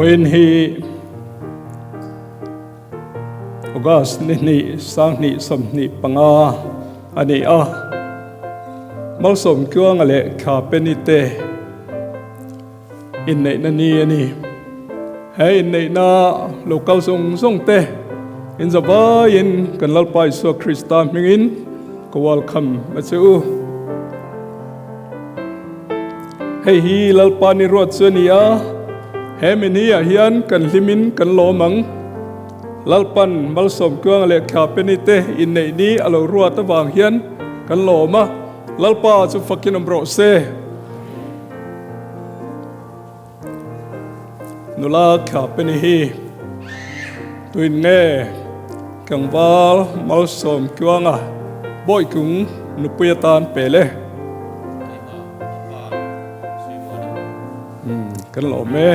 Vawiin hi August ni hnih 2025 a ni a, Malsawmtluanga leh Thlapeni te inneihna ni a ni. He inneihna lo kal zawng zawng te in zavaiin kan Lalpa Isua Krista hmingin ka welcome a che u. Hei hi Lalpa ni ruat chu a ni a, he mi ni ah hian kan hlimin kan lawm ang. Lalpan Malsawmtluanga leh Thlapeni te inneih ni a lo ruat avang hian kan lawm a, Lalpa chu fakin awm rawh se. Nula Thlapeni hi tuin nge tlangval Malsawmtluanga Bawihkung nupui atan pe le? Kan lawm e.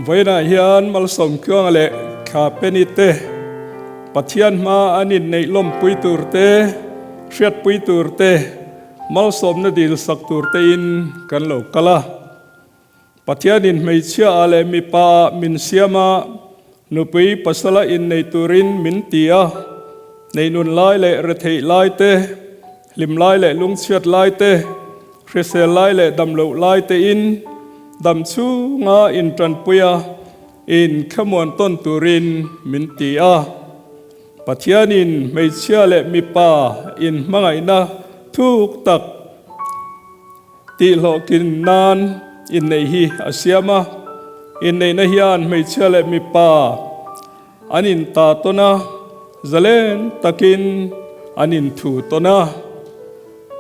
Vawiinah hian Malsawmtluanga leh Thlapeni te Pathian hma an inneih lawmpui tur te, hriatpui tur te, malsawmna dil sak tur tein kan lo kal a. Pathianin hmeichhia ah leh mipa ah min siam a, nupui pasala innei turin min ti a. Neinun lai leh retheih lai te, hlim lai leh lungchhiat lai te, hrisel lai leh damloh lai tein dam chhunga intanpui a, in thlamuan tawn turin min ti a. Pathianin hmeichhia leh mipa inhmangaihna thuk tak Tihhlawhtlin nan inneih hi a siam a, inneihna hian hmeichhia leh mipa an inta tawn a, zalen takin an inthu tawn a.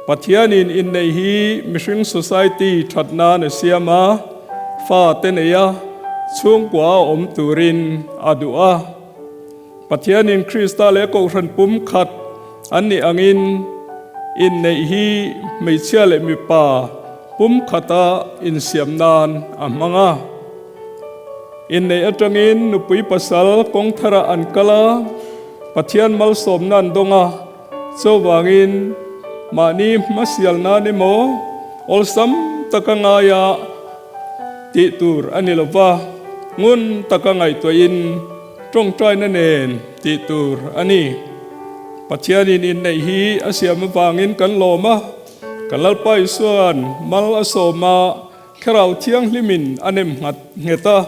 Pathianin inneih hi mihring society that nan a siam a, fa te nei a, chhungkua a awm turin a duh a. Pathianin Krista leh Kohhran pum khat an nih angin inneih hi hmeichhia leh mipa pum khata insiam nan a hmang a. Inneih atangin nupui pasal kawng tharah an kal a, Pathian malsawmna an dawng a, chuvangin mahni hmasial nan emaw awlsam taka ngaia tih tur a ni lo va, ngun taka ngaihtuahin Tawngtaina nen tih tur a ni. Pathianin inneih hi a siam avangin kan lawm a, kan Lalpa Isua'n mal a sawm a, Thlarau Thianghlimin a nem nghat nghet a,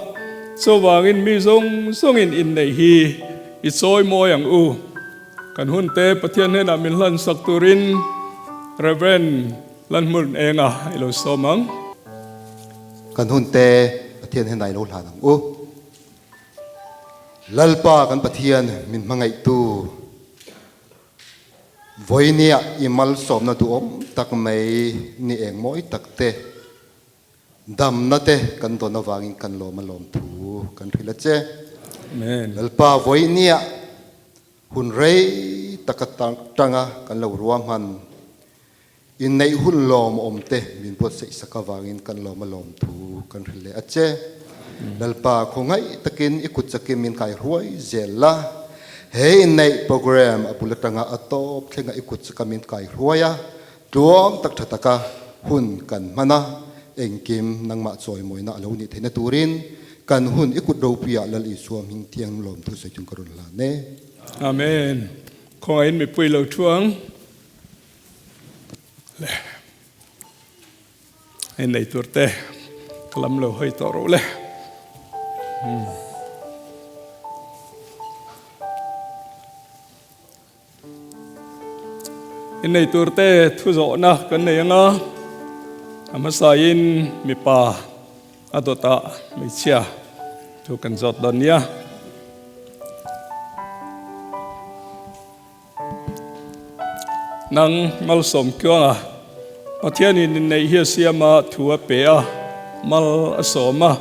chuvangin mi zawng zawngin inneih hi i chawi mawi ang u. Kan hunte Pathian hnenah min hlansak turin Rev. Lanhmun enga i lo sawm ang. Kan hunte Pathian hnenah i lo hlan ang u. Lalpa kan Pathian min hmangaihtu, vawinia i malsawmna duhawm tak mai ni eng mawi tak te, damna te kan dawn avangin kan lawm a lawm thu kan hrilh a che. Amen. Lalpa vawinia hun rei taka tanga kan lo ruahman Inneih hun lawmawm te min buatsaih sak avangin kan lawm a lawm thu kan hrilh leh a che. Lalpa khawngaih takin i kut chakin min kai hruai zel la. He inneih program a bul atanga a tawp thlenga i kut chaka min kai hruai a, tluang tak tha taka hun kan hman a, engkim nangmah chawimawina a lo nih theihna turin kan hun i kut ropuiah Lal Isua hming thiang lawm thu sawi chung ka rawn hlan e. Amen. Khawngaihin mipui lo thu ang. Le hei nei tur te ka lam lo hawi tawh rawh le. In nei tur te thu zawhna kan nei anga a hmasain mipa a dawtah hmeichhia thu kan zawt dawn nia. Nang Malsawmtluanga Pathianin inneih hi a siam a, thu a pe a, mal a sawm a.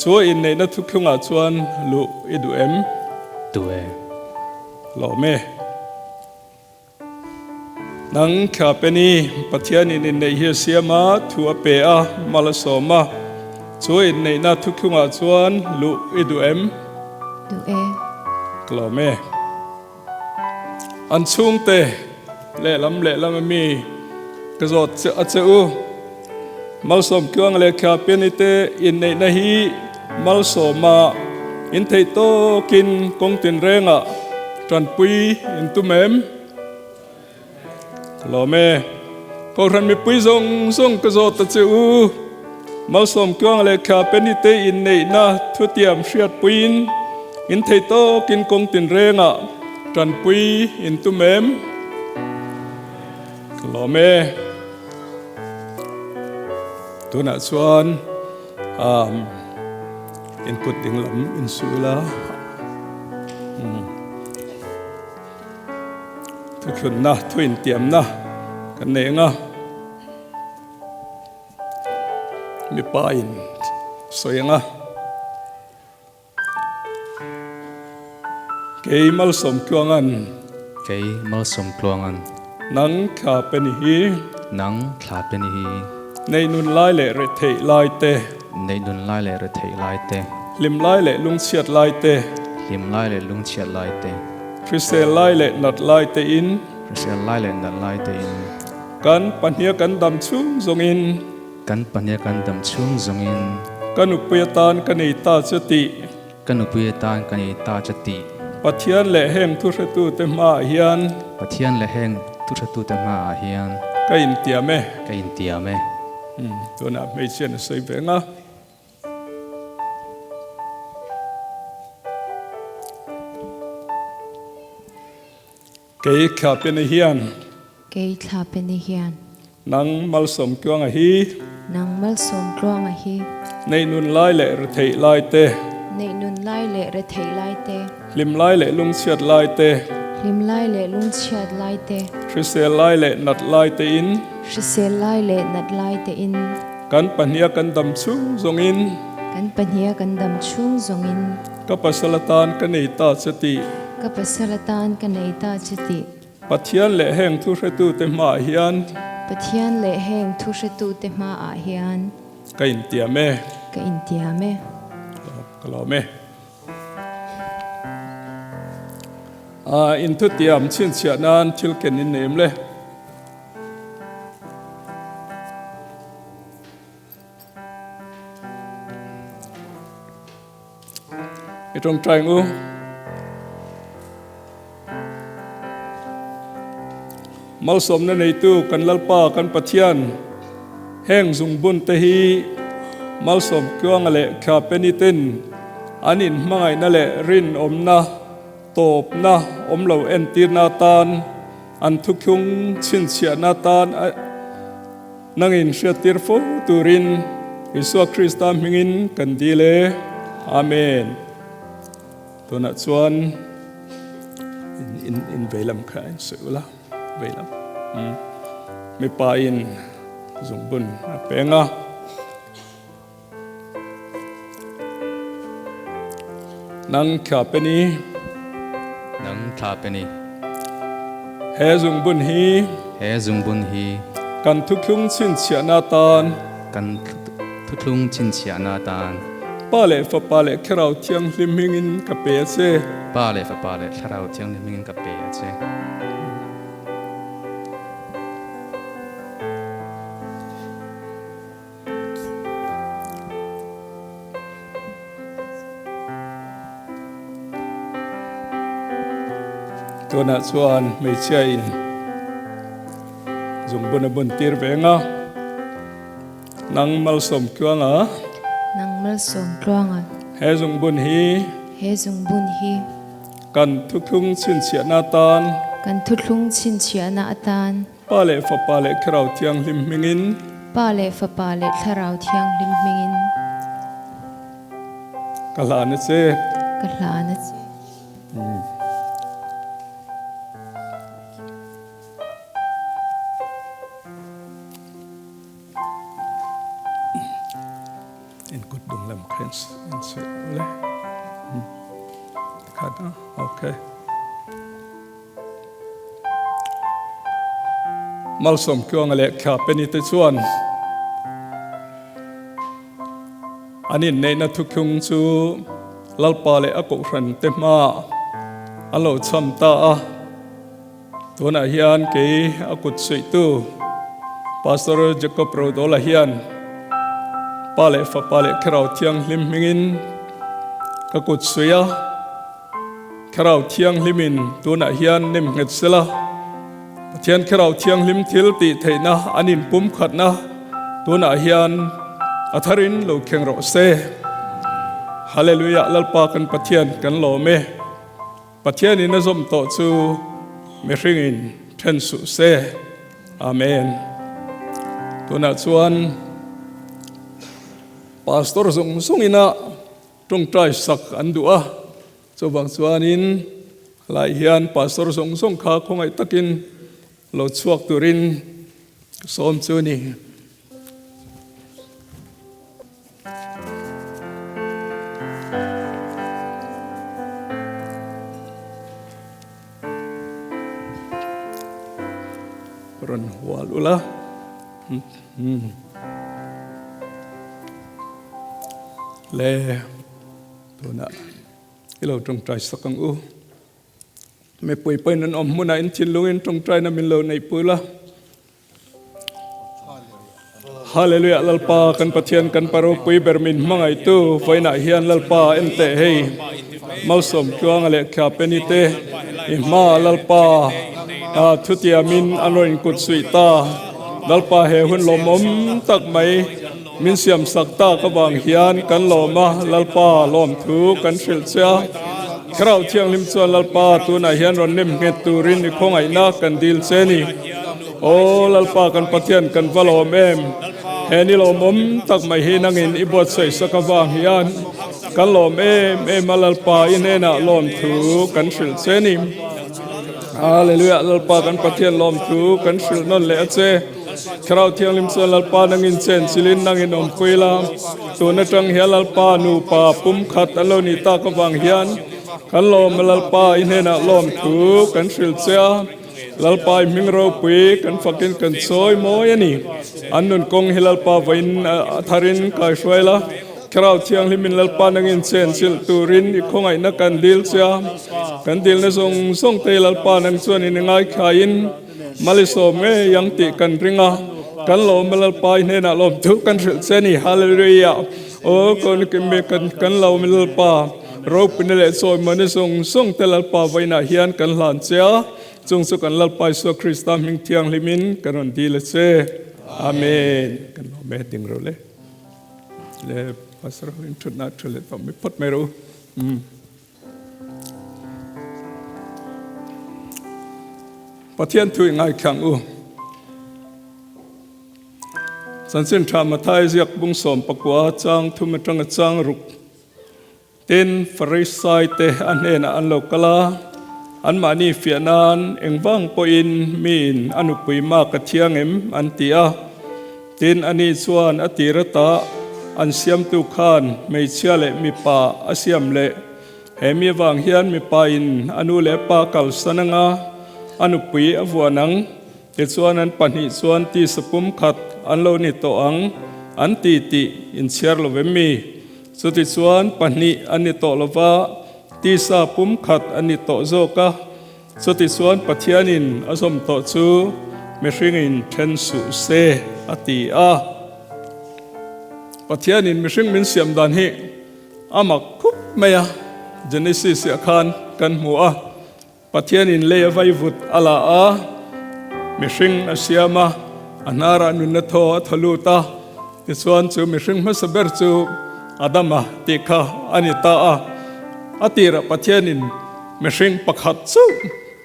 Chu a inneihna thuthlungah chuan luh i duh em? Duh e. Lawm e. Nang thla Penny, Pathianin inneih hi a siam a, thu a pe a, mal a sawm a. Chu a inneihna thuthlungah chuan luh i duh em? Duh e. Ka lawm e. An chhungte lehlam lehlam a mi ka zawt che a che u. Malsawmtluang leh thla Penny te inneihna hi malsawma in theih tawkin kawng tinrengah tanpui in tum em? Ka lawm e. Kohhran mipui zawng zawng ka zawt ta che u. Malsawmtluang leh thla Penny te inneihna thutiam hriatpuiin in theih tawkin kawng tinrengah tanpui in tum em? Ka lawm e. Tunah chuan in kut dinglam in su ila thuthlunna thu intiamna kan nei ang a, mipa in sawi ang a. Kei Malsawmtluanga'n. Kei Malsawmtluanga'n. Nang thla pe ni hi. Nang thla pe ni hi. Neihnun lai leh retheih lai te. Neihnun lai leh retheih lai te. Hlim lai leh lungchhiat lai te. Hlim lai leh lungchhiat lai te. Hrisel lai leh nat lai te in. Hrisel lai leh nat lai te in. Kan pahnia kan dam chhung zawngin. Kan pahnih kan dam chhung zawngin. Ka nupui atan ka nei ta che tih. Ka nupui atan ka nei ta che tih. Pathian leh heng thuhretute hmaah hian. Pathian leh heng thuhretute hmaah hian. Ka intiam e. Ka intiam e. Tunah hmeichhian a sawi ve ang a. Kei Thlapeni hian. Kei Thlapeni hian. Nang Malsawmtluanga hi. Nang Malsawmtluanga hi. Neihnun lai leh retheih lai te. Neihnun lai leh retheih lai te. Hlim lai leh lungchhiat lai te. Hlim lai leh lungchhiat lai te. Hrisel lai leh nat lai te in. Hrisel lai leh nat lai te in. Kan pahniha kan dam chhung zawngin. Kan pahniha kan dam chhung zawngin. Ka pasal atan ka nei ta che tih. Ka pasal atan ka nei ta che tih. Pathian leh heng thuhretute hmaah hian. Pathian leh heng thuhretute hmaah hian. Ka intiam e. Ka intiam e. Ka lawm e. Inthutiam chhinchhiah nan thil ken in nei em le? I tawngtai ngu. Malsawmna neitu kan Lalpa kan Pathian heng zungbun te hi malsawm tluanga leh thla peni ten an in hmangaihna leh rinawmna tawpna awm lo entirna atan an thuthlung chhinchhiahna atan Nangin hriattir fo turin Isua Krista hmingin kan dil e. Amen. Tunah chuan in in in veilam kha in sawi ula veilam. Hmm. Mipa in zungbun a peng a. Nang thla pe ni. Nang thla pe ni. He zungbun hi. He zungbun hi. Kan thuthlung chhinchhiahna atan. Kan thuthlung chhinchhiahna atan. Pa leh Fapa leh Thlarau Thianghlim hmingin ka pe a che. Pa leh Fapa leh Thlarau Thianghlim hmingin ka pe a che. Tunah chuan hmeichhia in zungbun a bun tir ve ang a, nang malsawm tluanga. Nang malsawm tluanga. He zungbun hi. He zungbun hi. Kan thuthlung chhinchhiahna atan. Kan thuthlung chhinchhiahna atan. Pa leh Fapa leh Thlarau Thianghlim hmingin. Pa leh Fapa leh Thlarau Thianghlim hmingin. Ka hlan a che. Ka hlan a che. In kut dung lam kha in suih le. Khat a, okay. Malsawm Kianga leh Khyapeni te chuan an inneihna thuthlung chu Lalpa leh a kohhran te hmaah an lo cham ta a. Tunah hian kei a kut suihtu Pastor Jacob Rodola hian Pa leh Fapa leh Thlarau Thianghlim hmingin ka kut suih a. Thlarau Thianghlimin tunah hian nem nghet sela, Pathian Thlarau Thianghlim thil tih theihna an inpumkhatna tunah hian a tharin lo thleng rawh se. Hallelujah Lalpa kan Pathian kan lawm e. Pathianin a zawm tawh chu mihringin then suh se. Amen. Tunah chuan Pastor zawng zawngina Tawngtai sak an duh a, chuvang chuanin helai hian Pastor zawng zawng kha khawngaih takin lo chhuak turin ka sawm chu a ni. Rawn hual ula. Le tunah i lo tawngtai sak ang u. Mipui pawhin an awm hmunah in thinlungin tawngtaina min lo neih pui la. Hallelujah Lalpa kan Pathian kan Pa ropui ber min hmangaihtu vawiinah hian Lalpa en teh hei Malsawm Tluanga leh Khyapeni te i hma Lalpa thutiamin an rawn inkut suih ta Lalpa he hun lawmawm tak mai min siam sak tak avang hian kan lawm a Lalpa lawmthu kan hrilh che a Thlarau Thianghlim chuan Lalpa tunah hian rawn nem nghet turin i khawngaihna kan dil che ni. Aw Lalpa kan Pathian kan va lawm em! He ni lawmawm tak mai hi nangin i buatsaih sak avang hian kan lawm em em a Lalpa i hnenah lawmthu kan hrilh che ni. Hallelujah Lalpa kan Pathian lawmthu kan hrilh nawn leh a che. Thlarau Thianghlim chuan Lalpa nangin chen chilin nangin awmpui la. Tun atang hian Lalpa nupa pumkhat an lo nih tak avang hian kan lawm a Lalpa i hnenah lawmthu kan hrilh che a. Lalpa i hming ropui kan fakin kan chawi mawi a ni. An nun kawng hi Lalpa vawiin a tharin kai hruai la. Thlarau Thianghlimin Lalpa nangin chen chilh turin i khawngaihna kan dil che a. Kan dilna zawng zawng te hi Lalpa nang chuan in i ngaihthlaiin mal i sawm ngei ang tih kan ring a. Kan lawm a Lalpa i hnenah lawmthu kan hrilh che a ni. Hallelujah! Aw Kawngkim kan lawm a Lalpa. Ropuina leh chawimawina zawng zawng te Lalpa vawiinah hian kan hlan che a, chung chu kan Lalpa Isua Krista hming thianghlimin kan rawn dil a che. Amen. Kan lawm e, ding ro le. Le Pastor ho in thutna thu leh tawh mai phawt mai ro. Um. Pathian thu i ngaithlang u. Chanchin tha Mathai ziak bung 19 chang thum atanga chang ruk Tin, Pharisaite a hnenah an lo kal a, anmahni fiah nan engvang pawhin miin a nupui mak a thiang em? an ti a. Tin, ani chuan a tir ata an siamtu khan hmeichhia leh mipa a siam leh. He mi avang hian mipain a nu leh a pa kalsan anga a nupui a vuan ang. Tichuan an pahnih chuan tisa pumkhat an lo ni tawh ang an ti tih inchhiar lo vem mi? Chutichuan pahnih an ni tawh lo va, tisa pumkhat an ni tawh zawk a. Chutichuan Pathianin a zawm tawh chu mihringin then suh se a ti a. Pathianin mihring min siam dan hi a mak khup mai a, Genesis-ah khan kan hmu a. Pathianin lei a vaivut a la a, mihring a siam a, a hnarah nunna thaw a thaw lut a, tichuan chu mihring hmasa ber chu Adama tih kha a ni ta a. A tirah Pathianin mihring pakhat chu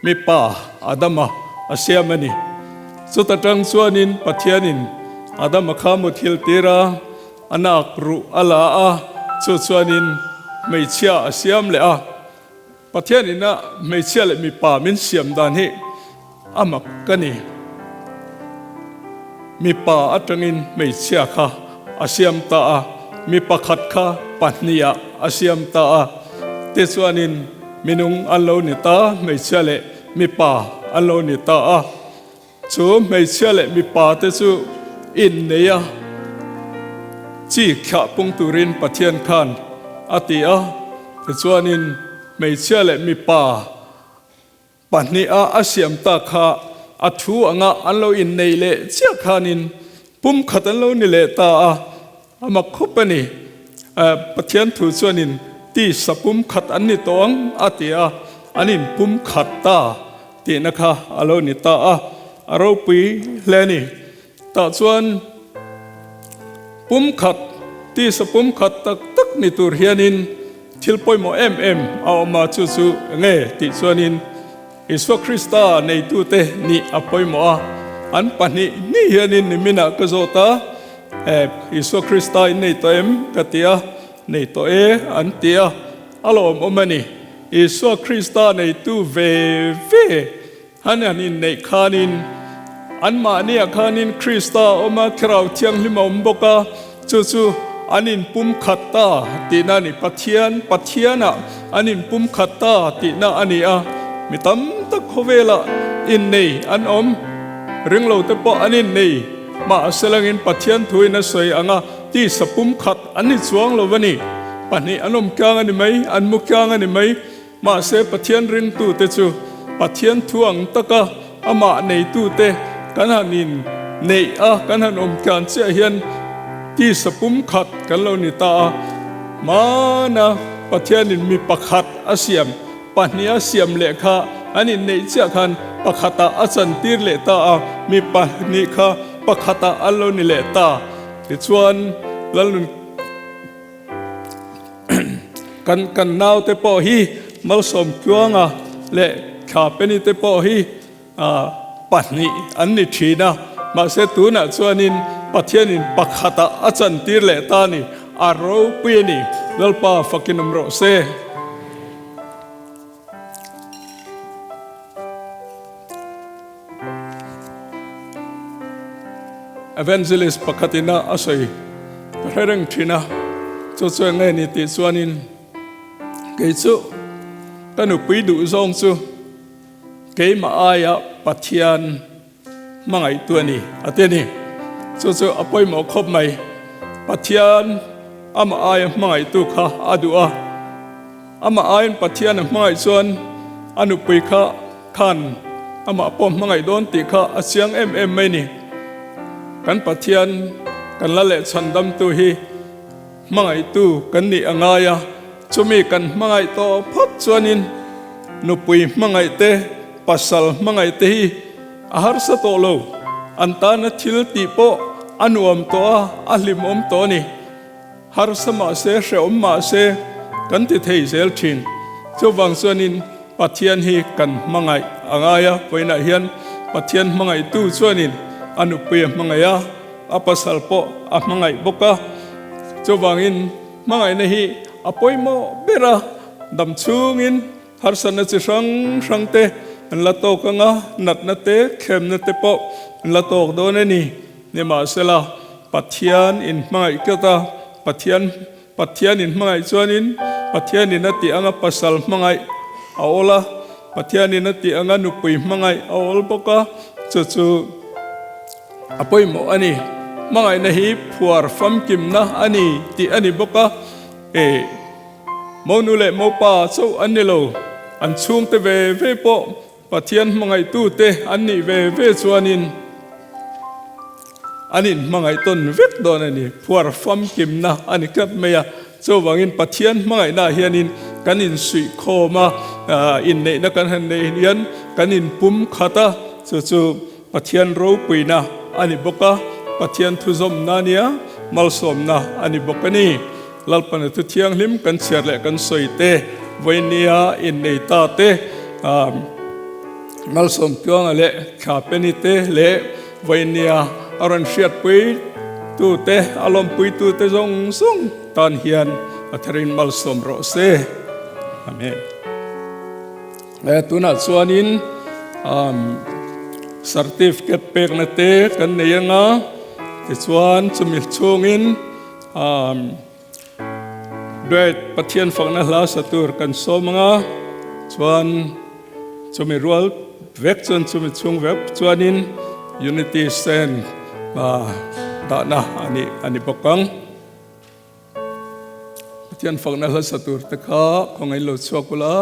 mipa Adama a siam a ni. Chuta tang chuanin Pathianin Adama kha muthilh tir a, a nak ruh a la a, chu chuanin hmeichhia a siam leh a. Pathian ina hmeichhia leh mipa min siam dan hi a mak ka ni. Mipa atangin hmeichhia kha a siam ta a. mi pakhat kha pahnihah a siam ta a. Tichuanin minung an lo ni ta, hmeichhia leh mipa an lo ni ta a. Chu hmeichhia leh mipa te chu innei a, chi khiah pung turin Pathian khan a ti a. Tichuanin hmeichhia leh mipa pahniha a siam ta kha a thu anga an lo innei leh chiah khanin pumkhat an lo ni leh ta a, a mak khawp a ni. Pathian thu chuanin tisa pumkhat an ni tawh ang a ti a, an inpumkhat ta tihna kha a lo ni ta a, a ropui hle a ni. Tah chuan pumkhat, tisa pumkhat tak tak ni tur hianin thil pawimawh em em a awm a, chu chu nge tih chuanin Isua Krista neitute nih a pawimawh a, an pahnih hnih hianin niminah ka zawt a, Isua Krista in nei tawh em? ka ti a, nei tawh e an ti a, a lawmawm a ni. Isua Krista neitu ve ve Han an inneih khanin anmahniah khanin Krista a awm a, Thlarau Thianghlim a awm bawk a, chu chu an inpumkhat ta tihna a ni. Pathian, Pathianah an inpumkhat ta tihna a ni a. Mi tam tak khawvelah innei an awm, ringlote pawh an innei. Mahselangin Pathian thuin a sawi ang a, tisa pumkhat an ni chuang lo a ni. Pahnih an awm tlang a ni mai, an mu tlang a ni mai. Mahse, Pathian ringtute chu Pathian thu ang taka amah neitute kan han in neih a, kan han awm tlan chiah hian tisa pumkhat kan lo ni ta a. Hmana Pathianin mi pakhat a siam, pahnih a siam leh kha an inneih chiah khan pakhatah a chantir leh ta a, mi pahnih kha pakhatah an lo ni leh ta. Tichuan, Lalnun. Kan kan naute pawh hi Malsawm Tluanga leh Thla Penny te pawh hi pahnih an ni thin a, mahse tunah chuanin Pathianin pakhatah a chantir leh ta a ni, a ropui a ni, Lalpa fakin awm rawh se. Evangelist pakhatin a a sawi ka hre reng thin a, chu chu eng nge ni tih chuanin kei chu ka nupui duh zawng chu keimah aia Pathian hmangaihtu a ni a ti a ni. Chu chu a pawimawh khawp mai. Pathian amah aia hmangaihtu kha a duh a. Amah aiin Pathian a hmangaih chuan a nupui kha khan amah pawh hmangaih dawn tih kha a chiang em em mai ni. Kan Pathian kan la leh chhandamtu hi hmangaihtu kan nih a ngai a, chumi kan hmangaih tawh phawt chuanin nupui hmangaih te, pasal hmangaih te hi a harsa tawh lo. An tana thil tih pawh a nuam tawh a, a hlimawm tawh a ni. Harsa mahse, hrehawm mahse kan ti thei zel thin. Chuvang chuanin Pathian hi kan hmangaih a ngai a, vawiinah hian Pathian hmangaihtu chuanin a nupui a hmangaih a, a pasal pawh a hmangaih bawk a. Chuvangin hmangaihna hi a pawimawh ber a, dam chhungin harsatna chi hrang hrang te an la tawk ang a, natna te, thlemna te pawh an la tawk dawn a ni. Nimahsela, Pathian in hmangaih tlat a, Pathian Pathian in hmangaih chuanin Pathian in a tih anga pasal hmangaih a awl a, Pathian in a tih anga nupui hmangaih a awl bawk a, chu chu a pawimawh a ni. Hmangaihna hi phuar famkimna a ni tih a ni bawk a, e Monu leh Mopa chauh an ni lo, an chhungte ve ve pawh Pathian hmangaihtute an nih ve ve chuanin an inhmangaih tawn vek dawn a ni. Phuar famkimna a ni tlat mai a. Chuvangin Pathian hmangaihnaah hianin kan insuihkhawm a, inneihna kan han neih hian kan inpum khat a, chu chu Pathian ropuina a ni bawk a, Pathian thuzawmna a nia, malsawmna a ni bawk a ni. Lalpana thu thianghlim kan chhiar leh kan sawi te, vawinia innei ta te, Malsawm Tluanga leh Thla Penny te leh vawinia a rawn hriatpui tu te, a lawmpui tu te zawng zawng tan hian a tharin malsawm rawh se. Amen. Tunah chuanin certificate pekna te kan nei anga, tichuan chumi chhungin, Amen. Graduate Pathian fakna hla sa tur kan sawm anga chuan chumi rual vek chuan chumi chhung vek chuanin Unity Stand dahna a ni a ni bawk ang. Pathian fakna hla sa tur te kha khawngaih lo chhuak ula.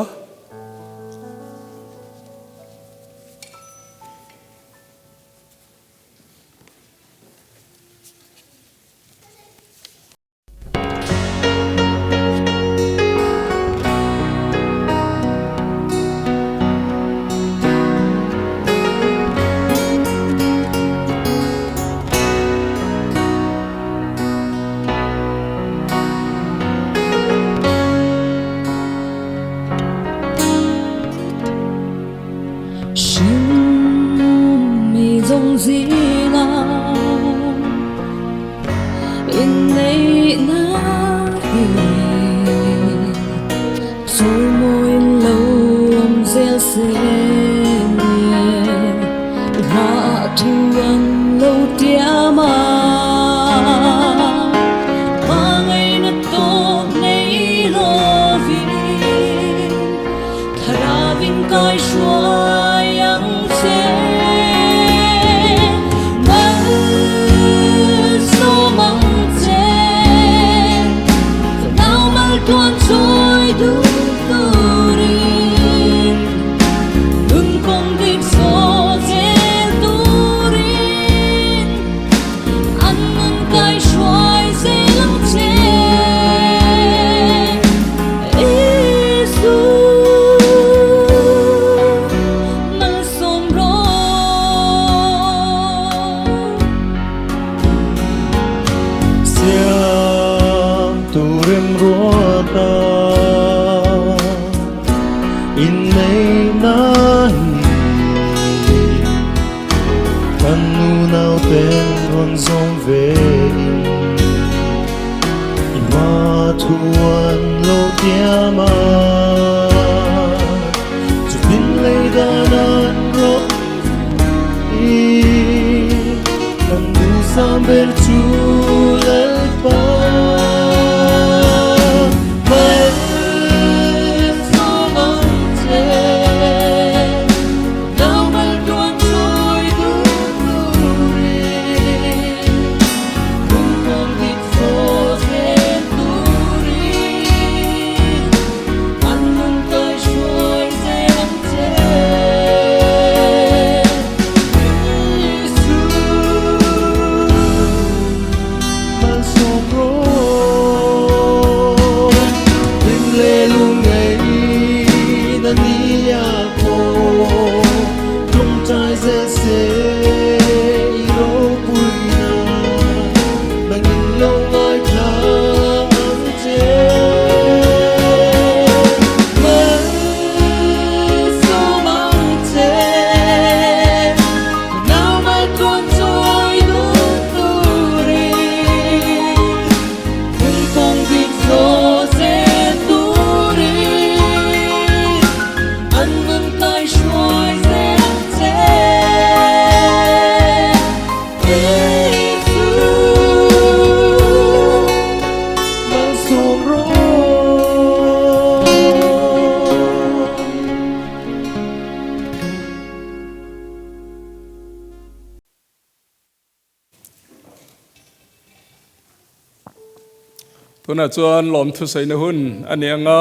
Tunah chuan lawmthusaina hun a ni anga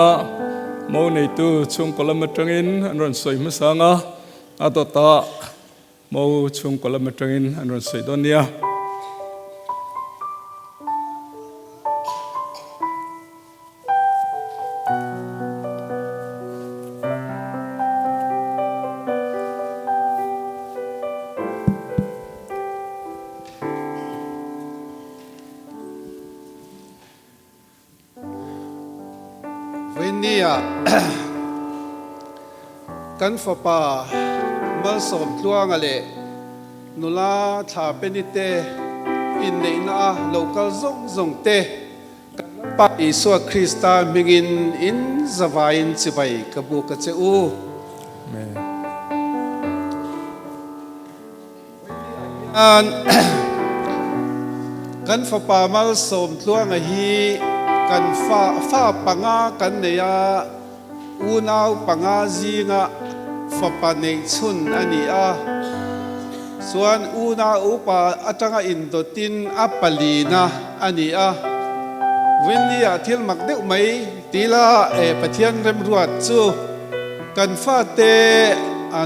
mo neitu chhungkaw lam atangin an rawn sawi hmasa anga a dawtah mo chhungkaw lam atangin an rawn sawi dawn nia. Vawinia kan fapa Malsawmtluanga leh nula thla penite inneihna a lo kal zawng zawng te kan Lalpa Isua Krista hmingin in zavaiin chibai ka buk a che u. Amen. Hian kan fapa Malsawmtluanga hi Kan fa fa panga kan nei a, unau panga zinga fapa neih chhun a ni a. Chuan unau upa atanga indawtin a palina a ni a. Winnie-ah thil mak deuh mai tila e Pathian remruat chu kan fate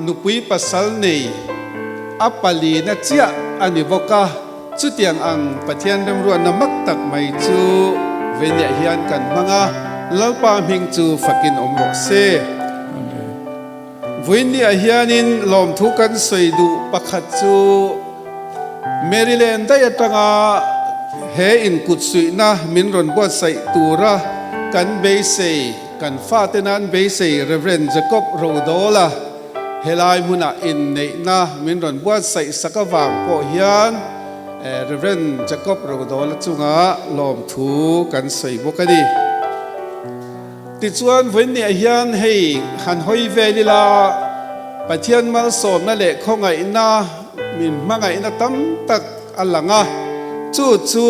nupui pasal nei a palina chiah a ni bawk a. Chutiang ang Pathian remruatna mak tak mai chu veniah hian kan hmang a, Lalpa hming chu fakin awm rawh se. Vawiinniah hianin lawmthu kan sawi duh pakhat chu Maryland daih atanga he inkutsuihna min rawn buatsaih tura kan beisei, kan fate nan beisei Rev. Jacob Rodawla, Helai hmunah inneihna min rawn buatsaih sak avang pawh hian Rev. Jacob Rodawla chunga lawmthu kan sawi bawk a ni. Tichuan, vawiinniah hian hei han hawi vel ila, Pathian malsawmna leh khawngaihna min hmangaihna tam tak a lang a, chu chu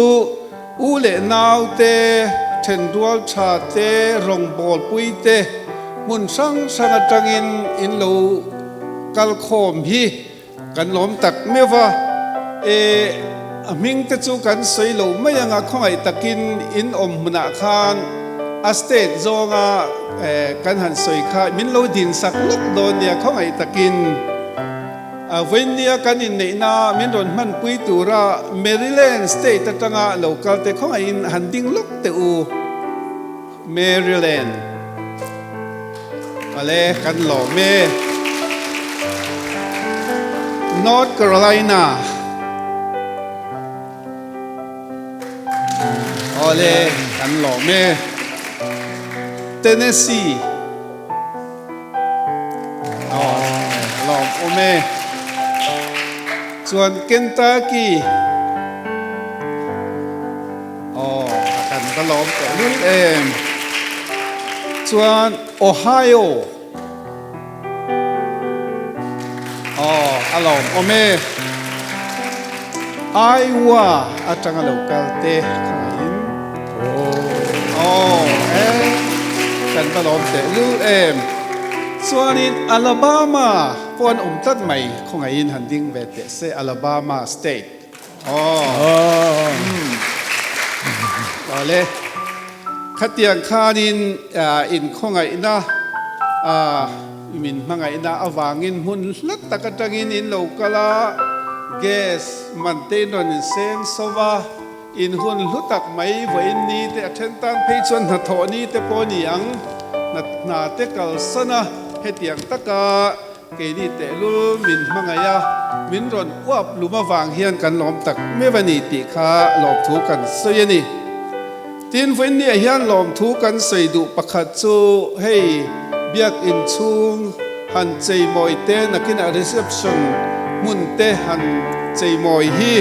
U leh nau te, thenrual tha te, rawngbawlpui te hmun hrang hrang atangin in lo kal khawm hi kan lawm tak meuh va. E, a hming te chu kan sawi lo mai anga khawngaih takin in awm hmunah khan a state zawnga kan han sawi kha min lo din sak lawk dawn nia khawngaih takin. Vawiinnia kan inneihna min rawn hmanpui tura Maryland state atanga lo kal te khawngaihin han ding lawk teh u. Maryland. Awle, kan lawm e. North Carolina. Awle, kan lawm e. Tennessee. Lawm awm e. Chuan Kentucky. Aw, kan va lawm tawh lul em. Chuan Ohio. Aw, a lawm awm e. Iowa atanga lo kal te khawngaihin. Aw, e, kan va lawm teh lul em. Chuanin Alabama pawh an awm tlat mai, khawngaihin han ding ve teh se, Alabama state. Aw, umm, awle, khatiang khanin inkhawngaihna, min hmangaihna avangin hmun hla tak atangin in lo kal a, gas man te in rawn inseng sova, In hun hlu tak mai vawiin ni te a then tan phei chuan hnathawh ni te pawh a ni ang. Hna te kalsan a, hetiang taka keini tehlul min hmangaih a, min rawn uap lum avang hian kan lawm tak meuh a ni tih kha lawmthu kan sawi a ni. Tin, vawiin niah hian lawmthu kan sawi duh pakhat chu hei biakin chhung han cheimawi te nakinah reception hmun te han cheimawi hi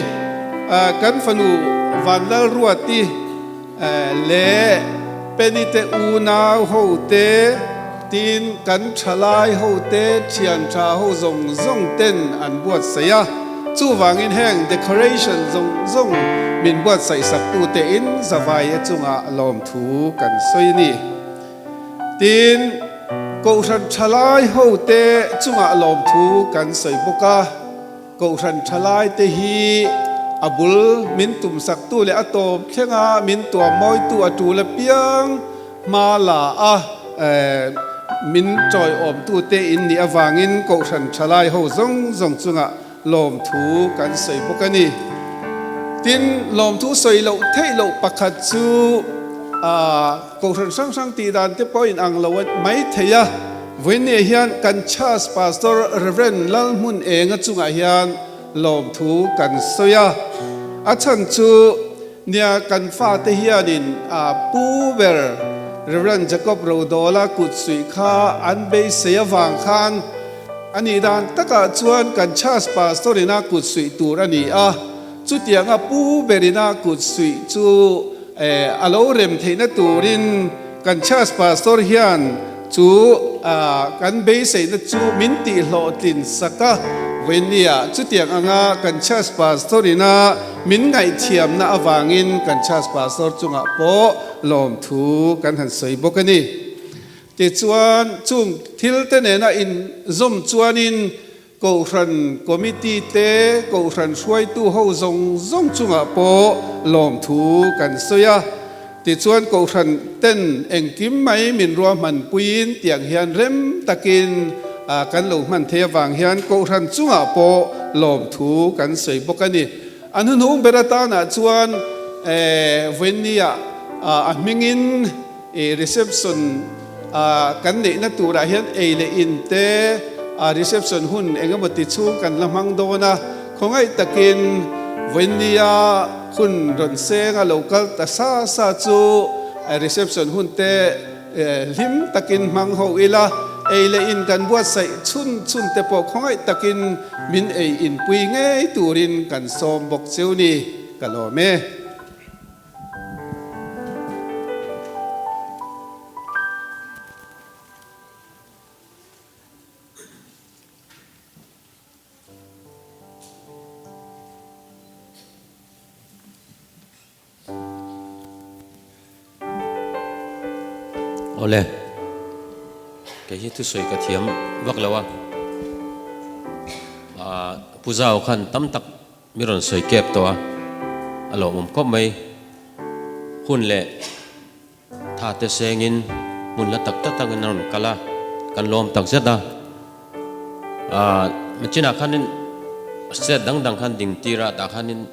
kan fanu Vanlalruati leh Penny te unau ho te tin kan thalai ho te thian tha ho zawng zawng ten an buatsaih a, chuvangin heng decoration zawng zawng min buatsaih sak tute in zavai e chungah lawmthu kan sawi a ni. Tin, Kohhran thalai hote chungah lawmthu kan sawi bawk a. Kohhran thalaite hi a bul min tumsaktu leh a tawp thlenga min tuammawitu a tul apiang hma la a, min tawiawmtute in nih avangin Kohhran thalai ho zawng zawng chungah lawmthu kan sawi bawk a ni. Tin, lawmthu sawi loh theih loh pakhat chu Kohhran hrang hrang tih dan te pawh inang lo mai thei a, vawiinniah hian kan Church Pastor Rev. Lalhmun Enga chungah hian lawmthu kan sawi a. A chhan chu nia kan fate hianin Pu ber Rev. Jacob Rodawla kut suih kha an beisei avang khan a nih dan takah chuan kan Church Pastor ina kut suih tur a ni a. Chutianga pu berina kut suih chu a lo rem theihna turin kan church pastor hian chu kan beiseina chu min tihhlawhtlin sak a. Vawinia chutiang anga kan church pastor ina min ngaihthiamna avangin kan Church Pastor chungah pawh lawmthu kan han sawi bawk a ni. Tichuan, chung thil te nena inzawm chuanin Kohhran Committee te, Kohhran hruaitu ho zawng zawng chungah pawh lawmthu kan sawi a. Tichuan Kohhran ten engkim mai min ruahman puiin tiang hian rem takin kan lo hman thei avang hian Kohhran chungah pawh lawmthu kan sawi bawk a ni. A hnuhnung ber atanah chuan Vawinia a hmingin reception kan neihna turah hian ei leh in te reception hun eng emaw ti chhung kan la hmang dawn a, khawngaih takin Vawinia hun rawn seng a lo kal ta sa sa chu reception hun te hlim takin hmang ho ila, ei leh in kan buatsaih chhun chhun te pawh khawngaih takin min ei inpui ngei turin kan sawm bawk cheu ni, ka lawm e. Awle, kei hi thusawi ka thiam vak lo a, Pu Zau khan tam tak Mi rawn sawi kep tawh a, a lawmawm khawp mai. Hun leh tha te sengin hmun la tak tak takin a rawn kal a, kan lawm tak zet a. Aaa Machina khanin state dang dang khan ding tir a, tah khanin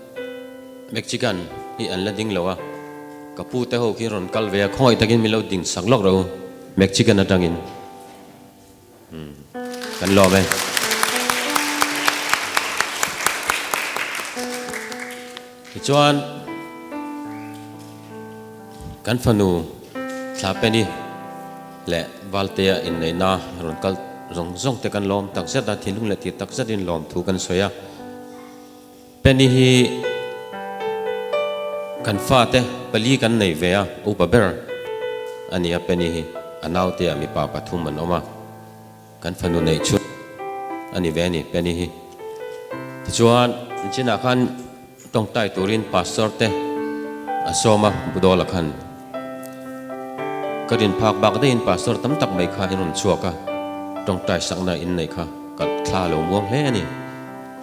Mexican hi an la ding lo a, ka pu te ho khi rawn kal ve a, khawngaih takin min lo ding sak lawk rawh u Mexican atangin. Kan lawm e. Tichuan kan fanu Thlapeni leh Valtea inneihna rawn kal zawng zawng te kan lawm tak zet a, thinlung leh tir tak zetin lawmthu kan sawi a. Penny hi kan fate pali kan nei ve a, upa ber a ni a Penny hi a naute ah mipa pathum an awm a, kan fanu neih chhun a ni ve a ni Penny hi. Tichuan chinah khan tawngtai turin pastor te a sawm a, Budawla khan ka rin phak bak daihin pastor tam tak mai kha in rawn chhuak a, tawngtai sakna in neih kha ka thla lo muang hle a ni.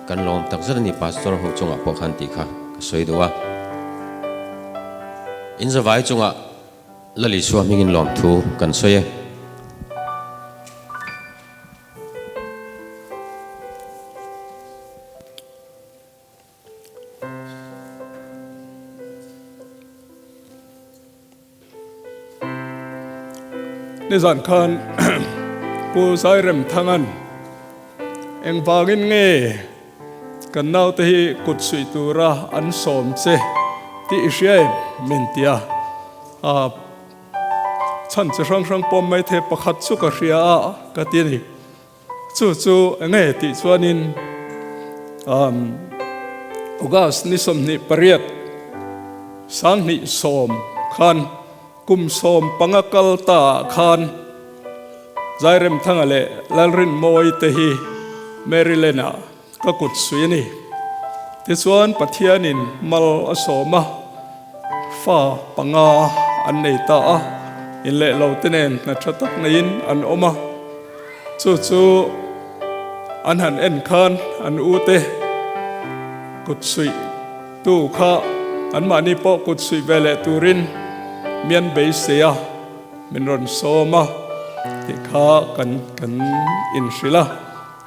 Kan lawm tak zet a ni Pastor ho chungah pawh khan tih kha ka sawi duh a. In zavai chungah Lal Isua hmingin lawmthu kan sawi e. Nizan khan Pu Zairemthanga'n engvangin nge kan naute hi kut suih tura an sawm che tih i hria em min ti a, chhan chi hrang hrang pawm mai thei pakhat chu ka hria a ka ti a ni. Chu chu enge tih chuanin August ni 28 2010 khan kum 15 kal ta ah khan Zairemthanga leh Lalrinmawii te hi Maryland ah ka kut sui a ni. Tichuan Pathianin mal a sawm a, fa panga an nei ta a, in leh lo te nen hna tha tak neiin an awm a. Chu chu an han en khan an u te kut suih tu kha anmahni pawh kut suih ve leh turin mian beisei a, min rawn sawm a tih kha kan kan inhrilh a.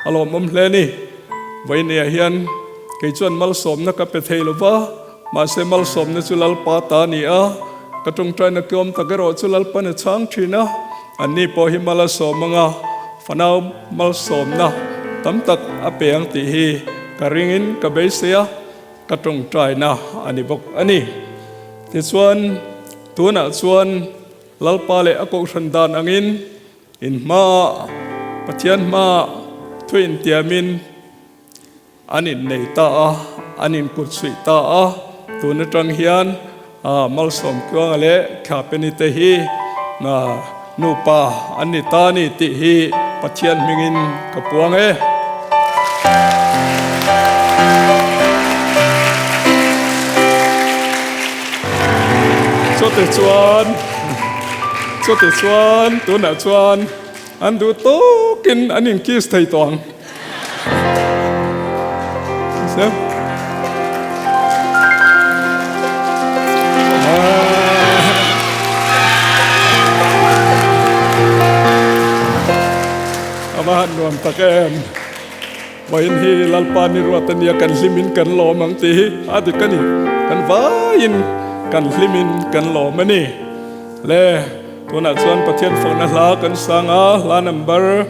A lawmawm hle ni. Vawinia hian kei chuan malsawmna ka pe thei lo va, mahse malsawmna chu Lalpa ta a ni a, ka tawngtaina kiawm tak erawh chu Lalpan a chhang thin a, anni pawh hi mal a sawm anga fanau malsawmna tam tak a pe ang tih hi ka ringin ka beisei a, ka tawngtaina a ni bawk a ni. Tichuan, tunah chuan Lalpa leh a kohhran dan angin, In hmaah, Pathian hmaah thu intiamin an innei ta a, an inkutsuih ta a. Tun atang hian Malsawmtluanga leh Khapenite hi nupa an ni ta a ni tih hi Pathian hmingin ka puang e. Chutichuan, chutichuan, tunah chuan an duh tawkin an in kiss thei tawh ang. A va han nuam tak em. Vawiin hi Lalpa ni ruat a nia, kan hlimin kan lawm ang tih hi a dik a ni. Kan vaiin kan hlimin kan lawm a ni. Le, tunah chuan Pathian fakna hla kan sang a, hla number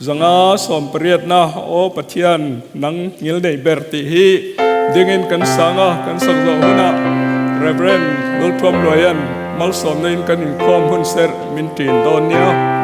580, Aw Pathian, nang ngil nei ber tih hi dingin kan sang a, kan sak zawh hunah Rev. Lulthuam Luaian malsawmna in kan inkhawm hun serh min ṭin dawn nia.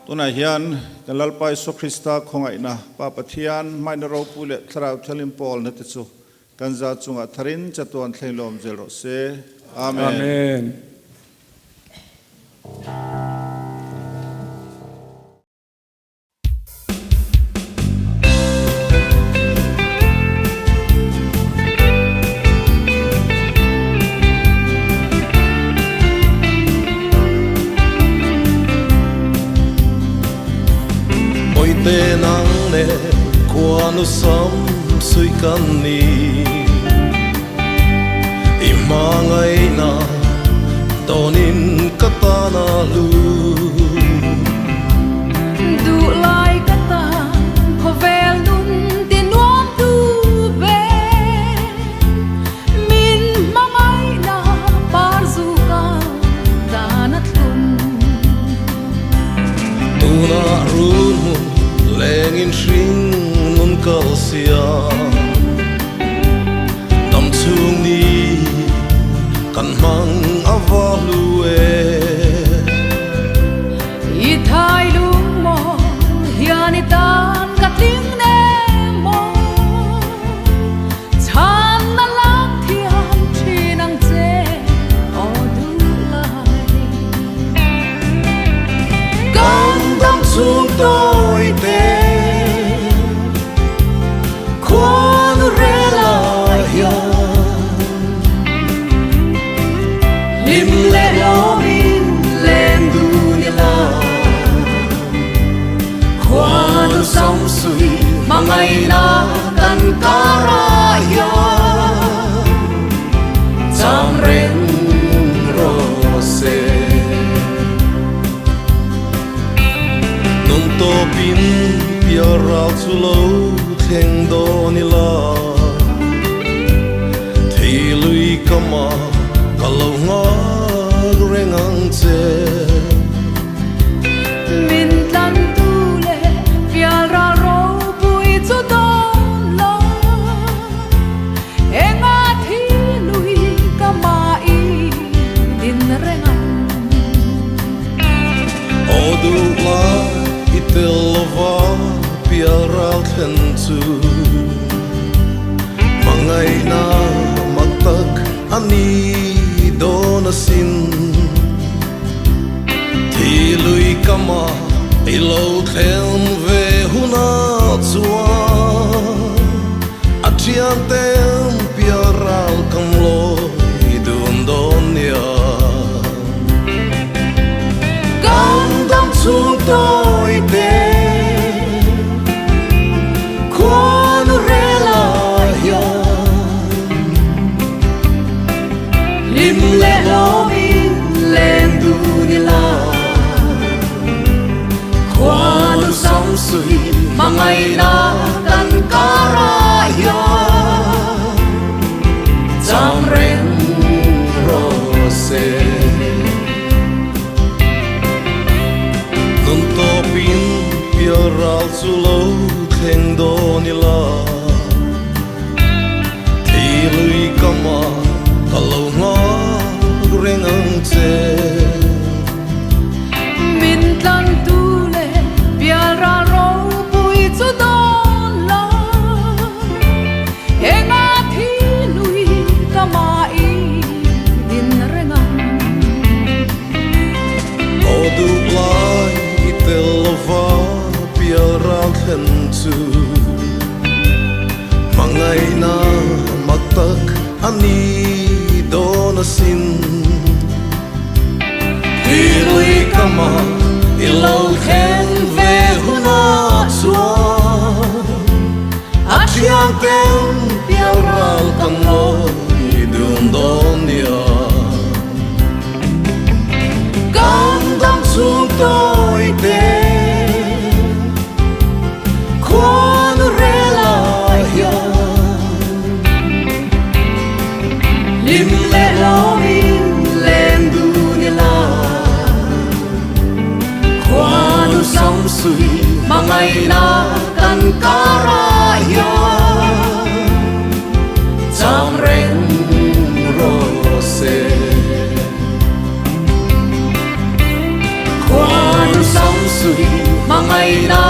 Tunah hian kan Lalpa Isua Krista khawngaihna, Pa Pathian, hmaina ropui leh Thlarau Thianghlim pawlna te chu kan za chungah tharin chatuan thleng lawm zel rawh se. Amen. Amen. Te nang nen khuanu sam suih kan ni. I hmangaihna dawnin ka tan a hlu. Duhlai ka tan khawvel nun ti nuam tu ber. Min hmangaihna par zu ka tan a thlum. Tunah run hmun lengin hring nun kal sia. Dam chhung ni kan hmang a va hlu e. I thai lung maw hian i tan ka tling nem maw. Chhan na lak thiam thin ang che aw duh lai. Kan dam chhung tawi te khuanu rel ah hian hlim leh lawmin len dun ila khuanu samsui hmangaihna kan kar ah hian cham reng rawh se. Nung tawpin pial ral chu lo thleng dawn ila, thei lui ka mah ka lo nghak reng ang che. Min tlan tu leh pial ral ropui chu dawn lo, enga thi lui ka mah i din reng ang. Aw duh lai i tel lova pial ral thlen chu hmangaihna mak tak a ni dawn asin. Thi lui ka mah i lo thlen ve hunah chuan a thian ten pial ral kan lawi dun dawn nia. Kan dam chhung tawi te khuanu rel ah hian hlim leh lawmin len dun ila khuanu samsui hmangaihna kan kar ah hian cham reng rawh se. Nun tawpin pial ral chu lo thleng dawn ila, thei lui ka mah ka lo nghak reng ang che. Min tlan tu leh pial ral ropui chu dawn lo, enga thi lui ka mah i din reng ang. Aw duh lai i tel lova pial ral thlen chu hmangaihna mak tak a ni dawn asin. Thi lui ka mah i lo thlen ve hunah chuan a thiang ten pial ral kan ngawi dun dawn nia. Kan dam chhung tawi te khuanu rel ah hian hlim leh lawmin len dun ila khuanu samsui hmangaihna kan kar ah hian cham reng rawh se. Khuanu samsui hmangaihna